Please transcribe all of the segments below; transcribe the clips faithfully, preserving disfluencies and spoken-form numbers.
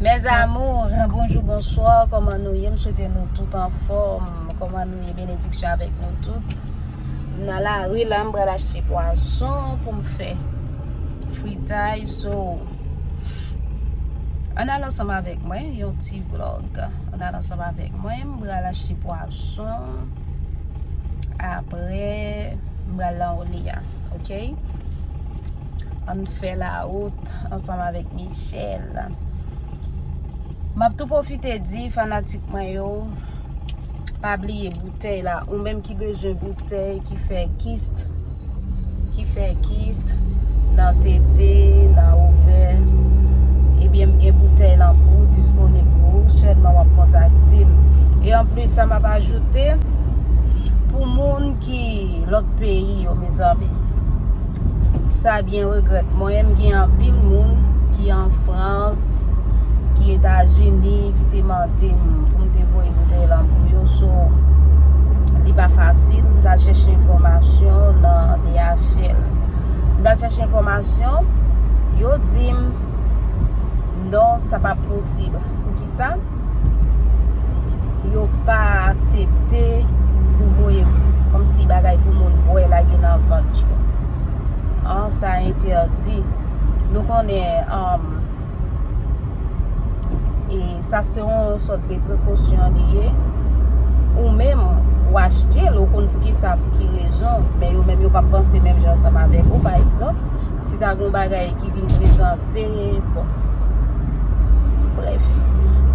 Mes amours, bonjou, bonswa, kòman nou ye? M swete nou tout anfòm. Kòman nou ye? Benediksyon avèk nou tout. M nan lari la, m pral achte pwason pou m fè fritay. So, ann al ansanm avèk mwen, yon ti vlog. Ann al ansanm avèk mwen, m pral achte pwason. Apre, m pral nan Oli a, oke? Ann fè lawout ansanm avèk Michel. M ap tou pwofite di fanatik mwen yo, pa bliye boutèy la. Ou menm ki bezwen boutèy ki fè kist, ki fè kist nan tete, nan ovè, ebyen, m gen boutèy lan pou ou, disponib pou ou, sèlman w ap kontakte m. E anplis, sa m ap ajoute, pou moun ki lòt peyi yo, mezanmi, sa byen regrèt mwen, m gen anpil moun ki an Frans, ki Etazini, ki te mande m pou m te voye boutèy lan pou yo. So, li pa fasil. M t al chèche enfòmasyon nan D H L. M t al chèche enfòmasyon, yo di m, non, sa pa posib. Poukisa? Yo pa aksepte pou voye kòmsi bagay pou moun bwè lage nan vant yo. An, sa entèdi. Nou konnen, um, e sa se yon sòt de prekosyon li ye. Ou menm, w achte l, ou konn poukisa, pou ki rezon, men yo menm yo p ap panse menm jan ansanm avèk ou. Pa egzanp, si ta gen yon bagay ki vin prezante, bon. Brèf,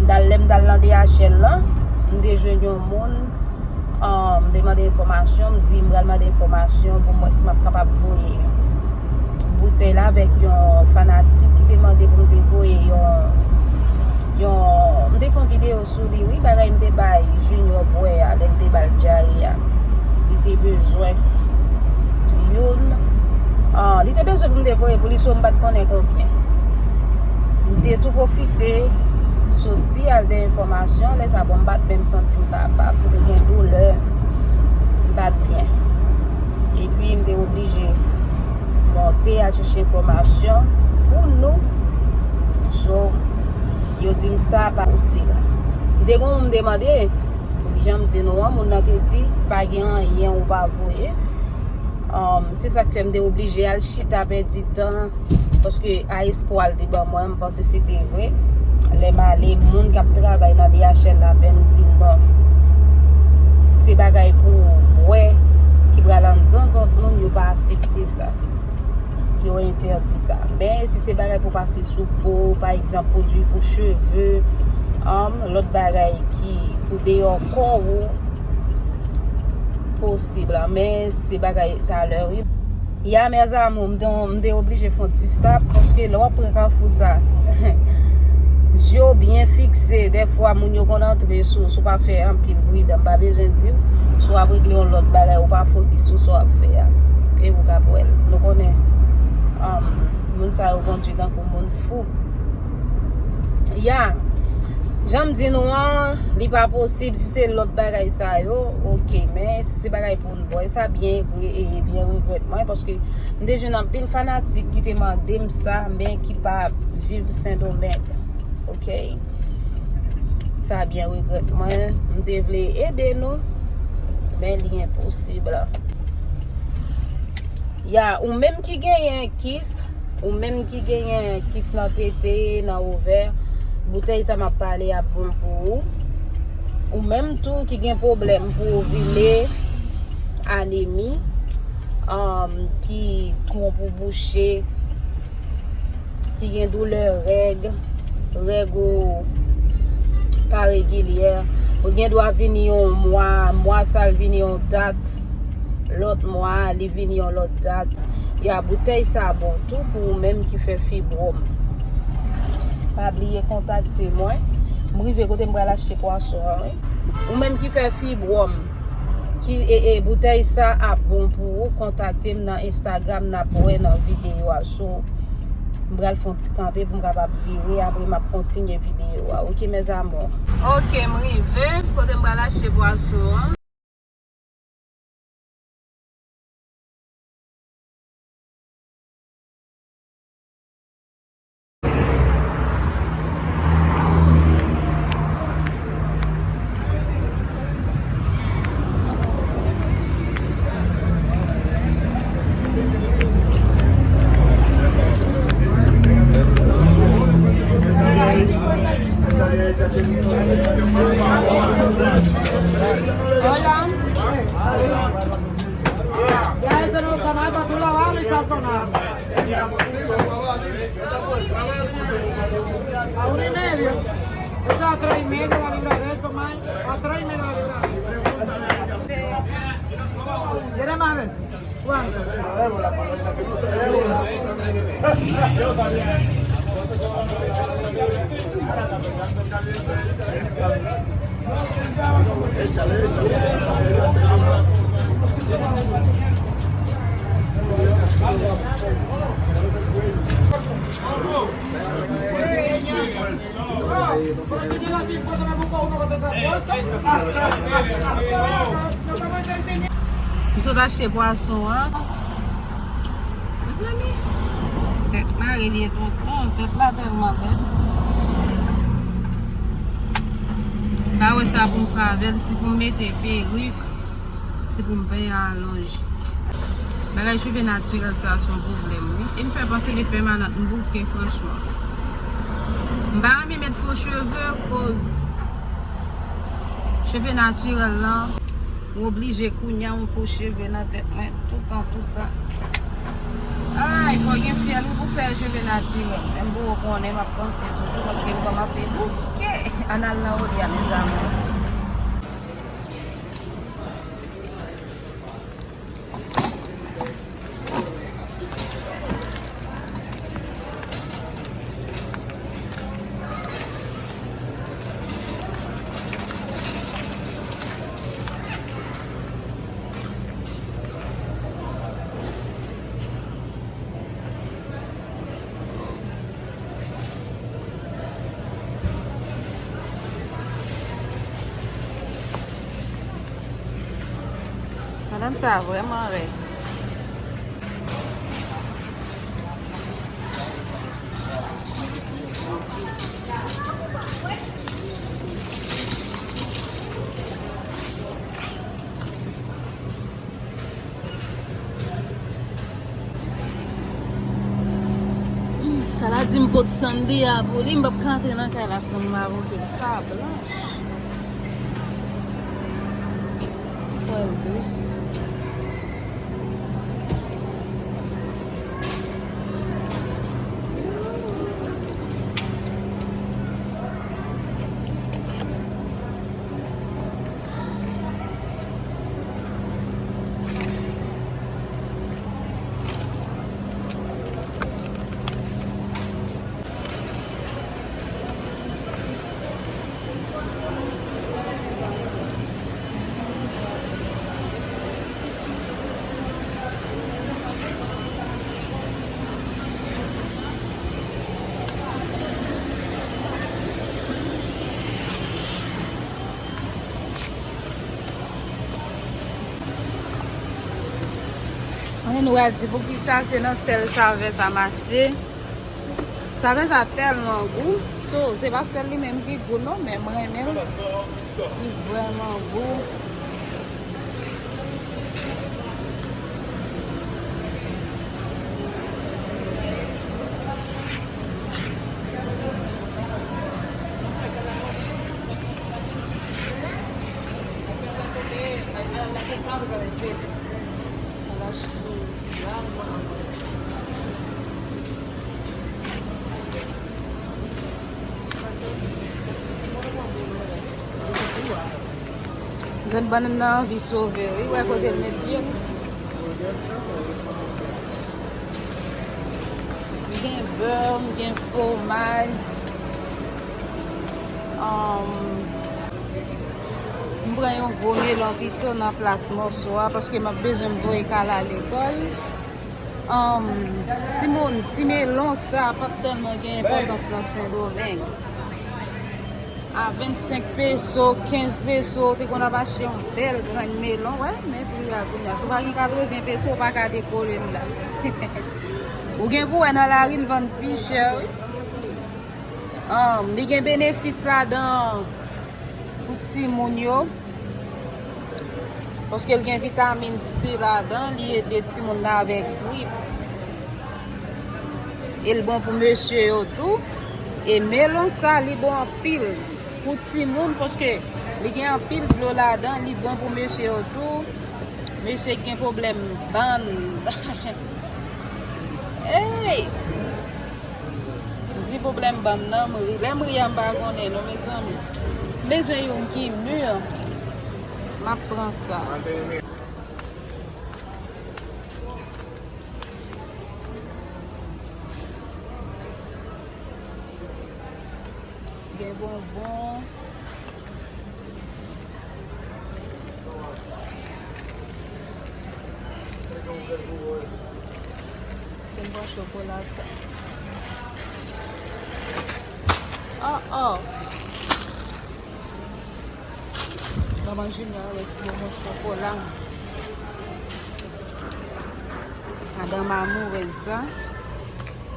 m t al, lè m t al nan D H L lan, m te jwenn yon moun, um, m te mande enfòmasyon, m di m pral mande enfòmasyon pou m wè si m ap kapab voye boutèy la avèk yon fanatik ki te mande pou m te voye yon, yon, m te fè yon videyo sou li, wi, bagay m te bay Junior bwè a, lè m te ba l dyare a. Li te bezwen youn. Ah, li te bezwen pou m te voye pou li, so m pa t konnen konbyen. M te tou pwofite soti al de enfòmasyon, lè sa bon, m pa t menm santi m kapab, m te gen doulè, m pa t byen. Epi m te oblije monte al chèche enfòmasyon pou nou. So, yo di m sa pa posib. M te gen yon moun m te mande, pou ki jan m di nou an, moun nan te di, pa gen anyen ou pa voye. Um, se sa k fè m te oblije al chita pèdi tan, paske a espwa l te ban mwen, m panse se te vre. Lè m ale, moun k ap travay nan D H L la menm di m non. Si se bagay pou bwè ki pral anndan vant moun, yo pa aksepte sa. Yo entèdi sa. Men si se bagay pou pase sou po, pa egzanp, pwodui pou cheve, um, lòt bagay ki pou deyò kò ou, posib la, men se bagay talè, wi. Ya, mes amours, m te, m te oblije fè yon ti stop, paske lè w ap pran kafou sa, je w byen fikse, dèfwa moun yo konn antre sou, si w pa fè anpil pridan, m pa bezwen di w, si w ap regle yon lòt bagay, ou pa fokis sou sa w ap fè a, e ou k ap wè l. Nou konnen, um, moun sa yo kondui tankou moun fou. Ya, jan m di nou an, li pa posib si se lòt bagay sa yo, oke, men si se bagay pou n bwè, sa byen, e, e byen regrèt mwen, paske m te jwenn anpil fanatik ki te mande m sa, men ki pa viv Sendomeng, oke? Sa byen regrèt mwen, m te vle ede nou, men li enposib. Ya, ou menm ki genyen kist, ou menm ki genyen kis nan tete, nan ovè, boutèy sa m ap pale ap bon pou ou. Ou menm tou ki gen pwoblèm pou ovile, anemi, um, ki twonp ou bouche, ki gen doulè règ, règ ou pa regilyè, ou gen dwa vini yon mwa, mwa sa l vini yon dat, lòt mwa li vini yon lòt dat. Ya, boutèy sa bon tou pou ou menm ki fè fibwòm. Pa bliye kontakte mwen. M rive kote m pral achte pwason an, wi. Ou menm ki fè fibwòm, ki, e, e, boutèy sa ap bon pou ou, kontakte m nan Instagram, n ap wè nan videyo a. So, m pral fè yon ti kanpe pou m kapab vire, apre m ap kontinye videyo a. Oke, mes amours. Oke, m rive kote m pral achte pwason an. Una y media. Eso a tres y medio la libra de esto, man. A tres y medio la libra de esto. ¿Tiene más de eso? ¿Cuánto? M sot achte pwason an. Mezanmi, tèt mare li ye tonton, tèt la tèlman rèd. Pa wè sa pou m fè avè l, si pou m mete perik, si pou m penyen alonj. Bagay cheve natirèl sa se yon pwoblèm, wi. E m fè panse li fè malad m bouke, franchman. M pa renmen met fo cheve, koz cheve natirèl lan, m oblije kounye a m fo cheve nan tèt mwen toutan, toutan. Ay, fò gen fyèl wi pou fè cheve natirèl. Menm pou ou konnen, m ap panse toujou, paske m kòmanse bouke. Ann al nan olye a, mezanmi. Madanm sa vrèman rèd. Kala di m pot Sandy a pou li, m p ap ka antre nan kay la san m pa pote l. Sa blanch. Pwèl dous. Konnen nou pral di poukisa se nan sèl saven sa m achte. Saven sa tèlman gou. So, se pa sèl li menm ki gou non, men m renmen l. Li vrèman gou. Grann bannann nan anvi sove wi, wè kote l met pye l. M gen bè, m gen fwomaj. Anm, m pran yon gwo melon pito nan plas mòso a, paske m ap bezwen m voye Kala lekòl. Anm, timoun, ti melon sa pa t tèlman gen enpòtans nan Sendomeng. A vennsenk peso, kenz peso, ou te konn ap achte yon bèl grenn melon, wè, men pri a kounye a. Si w pa gen katreven peso, ou pa ka dekore l la. Ou gen pou wè nan lari, l vann pi chè, wi. Anm, li gen benefis ladan pou timoun yo. Paske l gen vitamin C ladan, li ede timoun nan avèk grip. E l bon pou mesye yo tou. E melon sa, li bon anpil pou timoun, paske li gen anpil dlo ladan, li bon pou mesye yo tou. Mesye ki gen pwoblèm bann. Ey! Di pwoblèm bann nan, m ri. Lè m ri a, m pa konnen non, mezanmi. M bezwen youn ki mi. M ap pran sa. Gen bonbon. Gen bò chokola sa. Oh, oh. Manman Junior avè ti bonbon chokola. Madanm amourèz sa.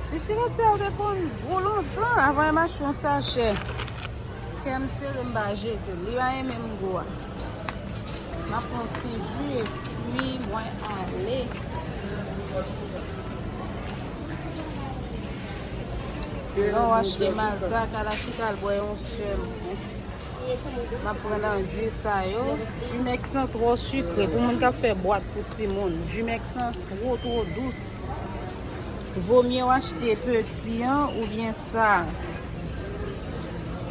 Ti chilè ti a te konn gwo lontan avan l mache yon sachè. Kè m sere, m pa jete l. Li pa renmen m gou a. M ap pran ti ji epi mwen ale. Lè w achte malta, al chita al bwè yon sèl kou. M ap pran nan ji sa yo. Jimèks lan twò sikre pou moun k ap fè bwat pou timoun. Jimèks lan twò, twò dous. Vomye w achte peti an oubyen sa.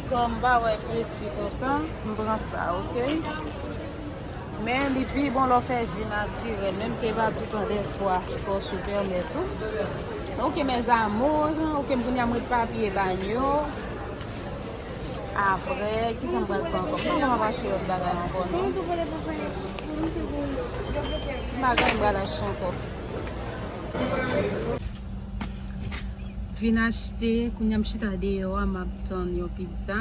Kòm m pa wè peti konsa, m pran sa, oke? Men li pi bon lè w fè ji natirèl, menm ke pa toutan dèfwa fòs ou pèmèt ou. Oke, mes amours, oke, m kounye a m ret papye banyo. Apre, kisa m pral fè ankò? M pa konn ap achte lòt bagay ankò, non. M pa gen bagay m pral achte ankò. Vin achte, kounye a m chita deyò a, m ap tann yon pizza.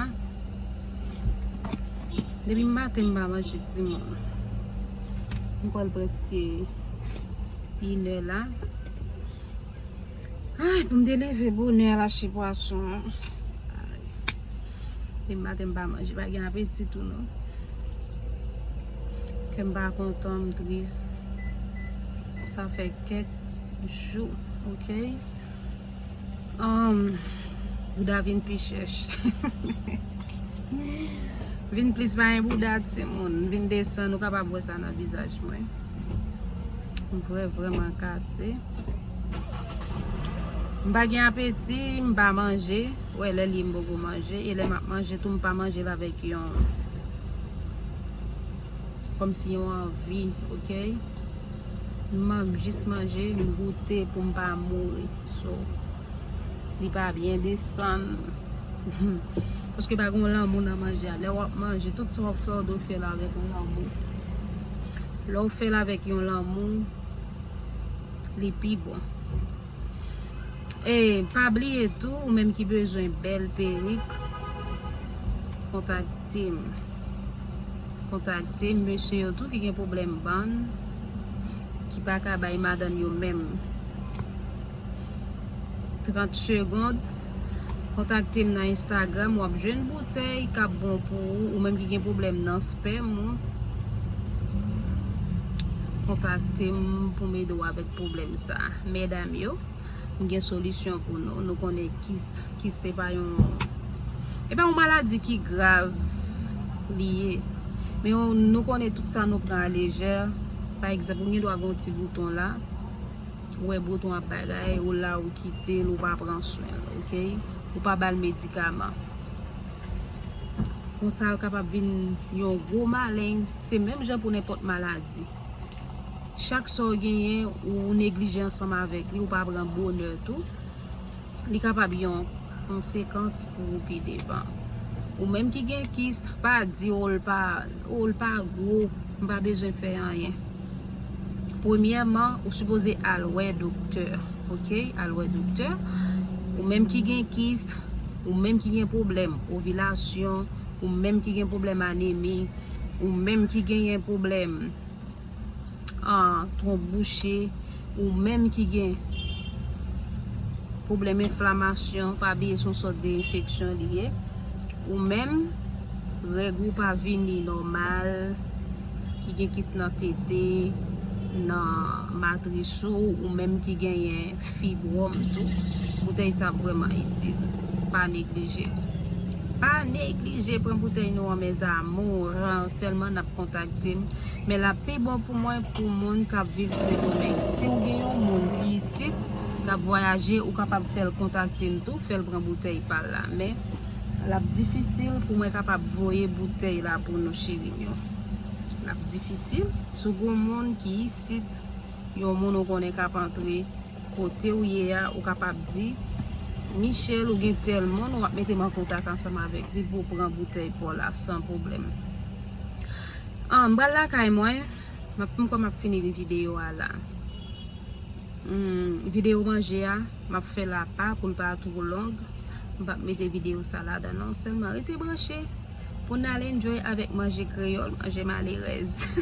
Depi maten m pa manje timoun. M kwè l prèske inè la. Ay, pou m te leve bonè al achte pwason. Ay. Depi maten m pa manje, pa gen apeti tou non. Kè m pa kontan, m tris. Sa fè kèk jou, oke? Um, bouda vin pi chèch. Vin plis pa yon bouda, timoun. Vin desann, ou kapab wè sa nan vizaj mwen. M vrè, vrèman kase. M pa gen apeti, m pa manje. Wè, lè li ye m poko manje. E lè m ap manje tou, m pa manje l avèk yon, kòmsi yon anvi, oke? M jis manje, m goute pou m pa mouri. So, li pa byen desann. Paske pa gen lanmou nan manje a. Lè w ap manje, tout sa w ap fè, w dwe fè l avèk yon lanmou. Lè w fè l avèk yon lanmou, li pi bon. E pa bliye tou, ou menm ki bezwen bèl perik, kontakte m. Kontakte m, mesye yo tou ki gen pwoblèm bann, ki pa ka bay madanm yo menm trant segond. Kontakte m nan Instagram, w ap jwenn boutèy k ap bon pou ou, ou menm ki gen pwoblèm nan spèm ou. Kontakte m pou m ede w avèk pwoblèm sa. Medam yo, m gen solisyon pou nou. Nou konnen kis, kis se pa yon, e pa yon maladi ki grav li ye. Men yon, nou konnen tout sa nou pran a lejè. Pa egzanp, ou gen dwa gen yon ti bouton la, ou wè bouton ap bagay, ou la, ou kite l, ou pa pran swen l, oke? Ou pa ba l medikaman. Konsa, l kapab vin yon gwo maleng. Se menm jan pou nenpòt maladi. Chak sa w genyen, ou neglije ansanm avèk li, ou pa pran bonè tou, li kapab yon konsekans pou ou pi devan. Ou menm ki gen kis, pa di, "O, l pa, o, l pa gwo, m pa bezwen fè anyen." Premyèman, ou sipoze al wè doktè, oke? Al wè doktè. Ou menm ki gen kis, ou menm ki gen pwoblèm ovilasyon, ou menm ki gen pwoblèm anemi, ou menm ki genyen pwoblèm an, twonp bouche, ou menm ki gen pwoblèm enflamasyon, pa bliye se yon sòt de enfeksyon li ye. Ou menm, règ ou pa vini nòmal, ki gen kis nan tete, nan matris ou, ou menm ki genyen fibwòm tou, boutèy sa ap vrèman itil. Pa neglije. Pa neglije pran boutèy nou an, mes amours. Sèlman n ap kontakte m. Men l ap pi bon pou mwen pou moun k ap viv Sendomeng. Si w gen yon moun ki isit, K ap vwayaje, ou kapab fè l kontakte m tou, fè l pran boutèy pa l la. Men, l ap difisil pou mwen kapab voye boutèy la pou nou, cheri m yo. L ap difisil. Si w gen yon moun ki isit, yon moun ou konnen k ap antre kote w ye a, ou kapab di, Michel, ou gen tèl moun, w ap mete m an kontak ansanm avèk li pou w pran boutèy pa w la san pwoblèm. Ah, m pral lakay mwen. M ap, m kwè m ap fini videyo a la. Hmm, videyo manje a, m ap fè l apa pou l pa twò long. M p ap mete videyo sa ladan non. Sèlman rete branche pou n al enjoy avèk manje kreyòl, manje malerèz.